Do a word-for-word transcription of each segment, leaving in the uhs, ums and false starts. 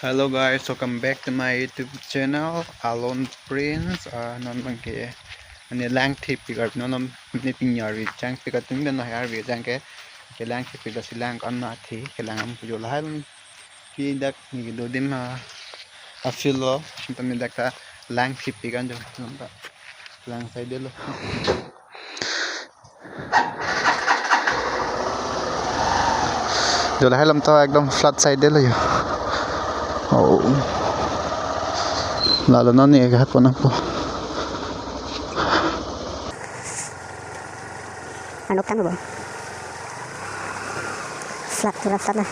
Hello guys, welcome back to my YouTube channel, Alon Prince. Ah, non abangke, ani lang thepik ar non lom ne pini arve jangpik atum den no arve jang ke, kelang thepik, lasi lang ko-an athe kelang am pujo lahai lom. Pi dak ni do dim ha, afilo, sinta ni dak ta lang thepik an jo, non ta lang saidelo. Jo lahai lom ta ekdom flood saidelo jo. Oh. Lalo non ni ghat pon nangpo. Anok tang bo. Flood, pura flood na.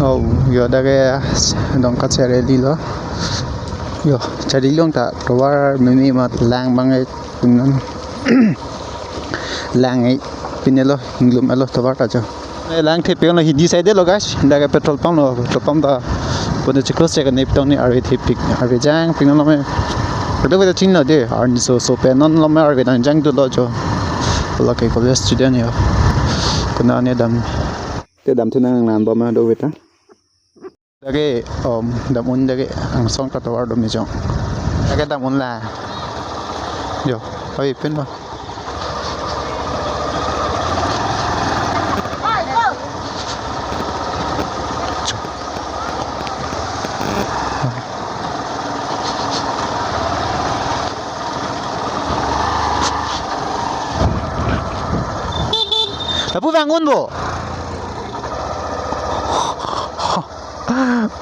Oh, jo dak ke Dongka charlilo. Jo, charlilo ta tovar mimi mat lang abang e kunan. Lang e pinelo, inglum elo tovar ta jo. Eh, lang thepik lo, hidi saidelo guys. Dak ke petrol pump lo, petrol pump ta. Pune chiklo se kane pitong ni arve thepik, arve jangpik non lom e. Kedo kedo chingno de, arni so so pen non lom e arve nang jangdunlo jo. Lake college student jo. Kuna ne dam. Te dam thu nang nang bom do beta. Dak ke, um, dam un dak ke angsong katovar do mejong. Dak ke dam un la. Jo, oi pin ba. Lapu vang un bo.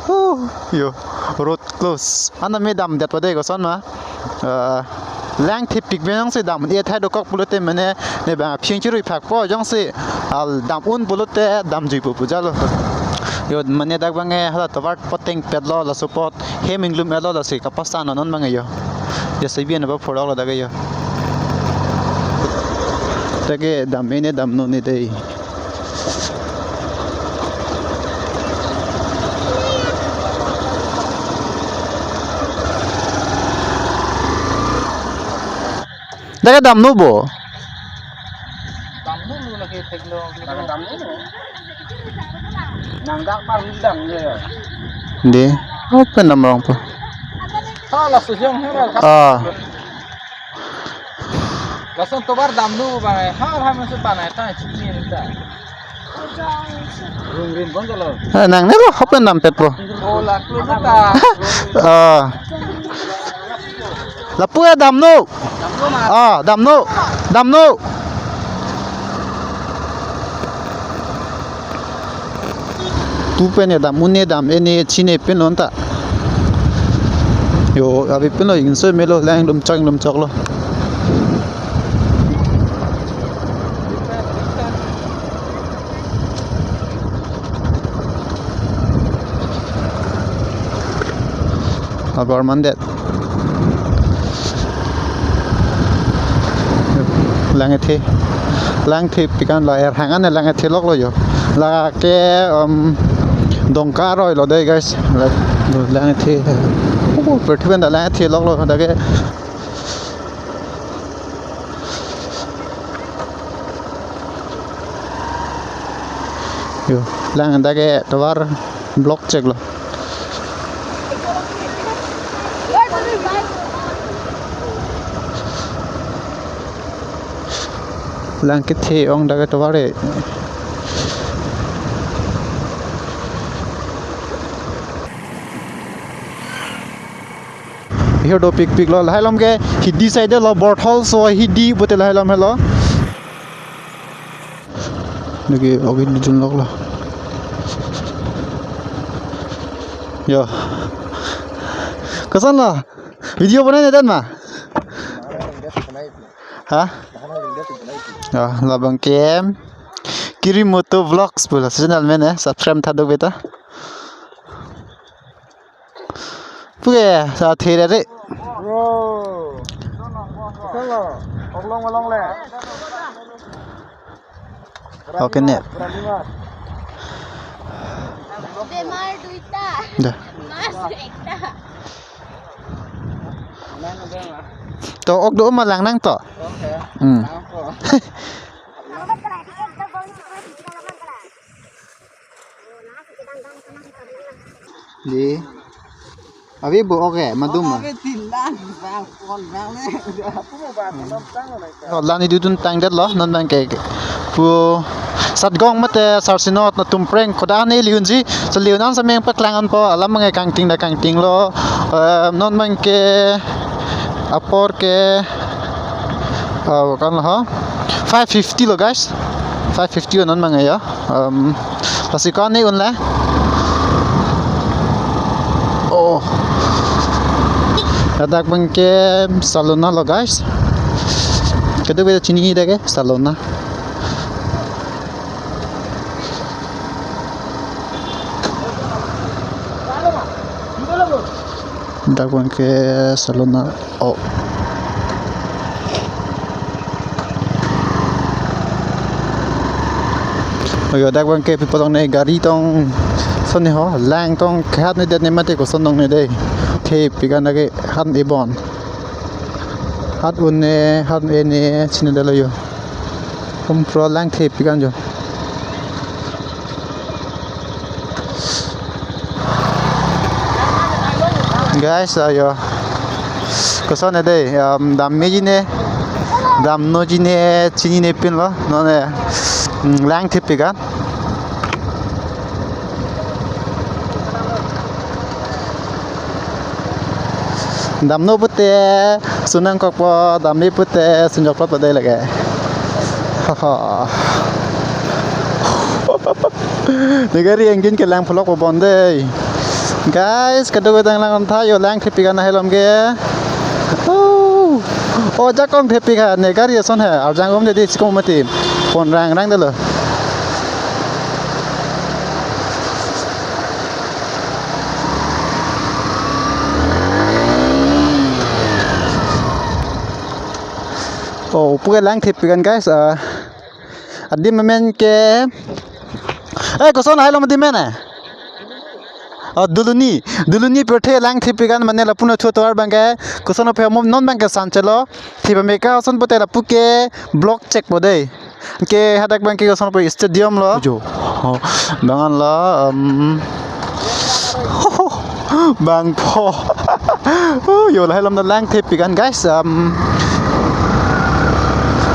Oh, jo, road close. Ana me damdet pade koson ma. Eh, lang thepik pen jongsi dam un-e athai dokok pulote mane ne bang aphi chirui phakpo, jongsi al dam un pulote damjuipo pu jalo. Jo mane dak abang e hala tovar poteng petlo, laso apot hem inglum elo, lasi kapasa non abang e jo. JCB an ba phorok lo dak ke jo. Dak ke dam e ne damnon ne dei. Dak ke damnon bo. Damnon lo lake teklo. Dak ke damnon lo. Nang dak par dam ya. De, open dam rong po. Ha, laso jong he. Ah. Lason tovar damnon bang e. Ha, ha, masuk bang e ta, chini ta. Rung rin bon jalo. Eh, nang ne lo, open dampet po. Oh, lak lo ta. Ah. Lapu ya damnon. Damnon ma. Ah, damnon. Damnon. Tu pen ya dam un ne dam e ne chine pen non ta. Jo, ave pen lo, inso melo, lang dum chok dum chok lo. Abar mandet. Lang ethe. Lang thepik an la er hang an lang ethe lok lo jo. Lake, um, Dongka aroi lo dei guys. La-, lang ethe. Oh, perthiben ta lang ethe lok lo dak ke. Jo, lang dak ke tovar block chek lo. Lang kethe ong dak ke tovar e. Hir dopikpik lo, lahai lom ke hidi side lo, Board Hall so hidi pute lahai lom helo. Lagi ogi dun lok lo. Jo. Koson lo? Video bonai ne dan ma? Ha? Jo, labang ke Kiri Moto Vlogs pu la channel mene, subscribe tha do beta. Puke, sa there re. Bro. Hello. Oklong malong le. Okay, ne. Bemar duita. Da. Mas ekta. To ok do ma lang nangto. Hmm. Di. Abi bo ok e, madum ma. Abi tilan, bang, pon, bang le. Udah, aku mau bahas tentang lo, Mike. Oh, lan idudun tangdetlo, non abangke pu Satgong mate Sarsinot na Tumpreng kodak ne li-unji, so li-un an sameng paklang anpo, alam abangke kangting da kangtinglo, eh, non abangke apor ke, oh, kan lo ho, five fifty lo guys, five fifty lo non abangke ya. Um, lasi ko-an ne un le. Oh. Ladak abangke Salona lo guys. Kadokave chinidetke Salona. Ladak abangke Salona. Oh. Oyo, ladak abangke pi patong ne gari tong son ne ho, lang tong kehat ne det ne mate koson tong ne de. Thepik an lake han ibon. Hat un ne, hat un ne, chinidetlo yo. Kum pro lang thepik an yo. Guys, ayo. Koson ne de, um, dammeji ne, damnoji ne, chinine pinlo, non ne, mm, lang thepik an. Damno pute, sun nangkokpo, damme pute, sun jokpo pute lake. Haha. Ne gari engine kelang pholok po bon de. Guys, kadokave dang lang tha yo, lang thepik an lahai along ke. Oh. Oh, jakong thepik ha, ne gari ason ha, arjang om de di sikom mati. Pon rang rang detlo. Oh, puke lang thepik an guys, ah. Adim amen ke. Eh, koson lahai along adim amen eh? Oh, Duluni. Duluni pirthe lang thepik an mane lapu-an thu tovar abangke. Koson aphe mo non abangke san chelo. Thepame ke ason pute lapu ke block chek po de. Ke hadak abangke koson po stadium lo. Jo. Oh, bang an lo, um, bang pho. Oh, yo lahai along ta lang thepik an guys. Um,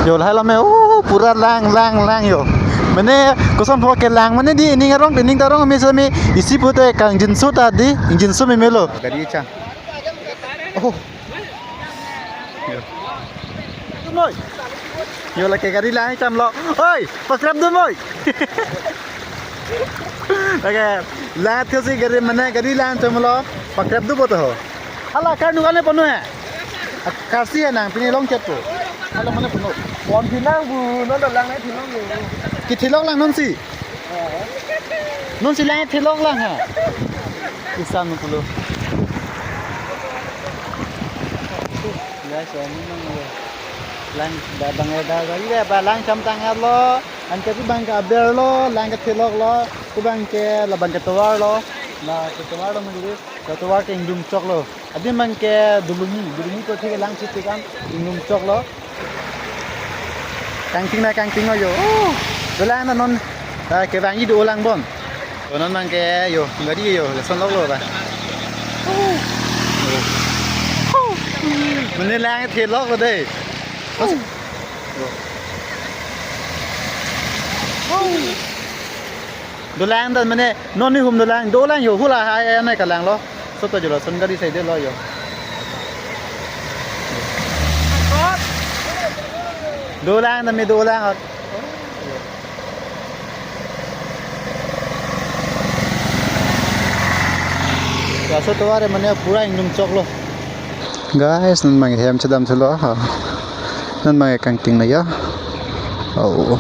yo lahai along me, oh, pura lang, lang, lang yo. Mane koson pho kelang mane di ining arong, ining ta arong me sami isi pute kangjinso ta di, ingjinso me melo. Gari cha. Oh. Yo. Tumoi. Yo lake gari lang chamlo. Oi, pakrap tumoi. Lake lang thesi gari mane gari lang chamlo. Pakrap du boto ho. Hala kar dukan le ponu hai. Karsi hai nang pini long chat po. Hala mane ponu. Pon phi nang bu, non ta lang nai thilong yo. Kithilok lang non si. Non si lang thilok lang ha. Isan pulo. Guys, oh, ini nang lo. Lang da bang da gari da ba lang cham tang lo. Anke tu bang ke aber lo, lang ke thilok lo. Tu bang ke la bang ke tovar lo. La ke tovar lo mungkin. La tovar ke ingdum chok lo. Adim abangke Duluni, Duluni ko thik lang thik kan ingdum chok lo. Kangting na kangting lo yo. Oh, dolang na non, ah, kevangji dolang bon. Dolang abangke yo, gari yo, lason lok lo ba. Oh. Oh. Mane lang thilok lo de. Oh. Dolang dan mane non ni hum dolang, dolang yo hula hai ane kalang lo. Soto jolo son gari sai de lo yo. Dolang na me dolang ot. Ya, so tovar mane pura ingdum chok lo. Guys, non abang hem chedam thulo ha. Non abang kangting na ya. Oh.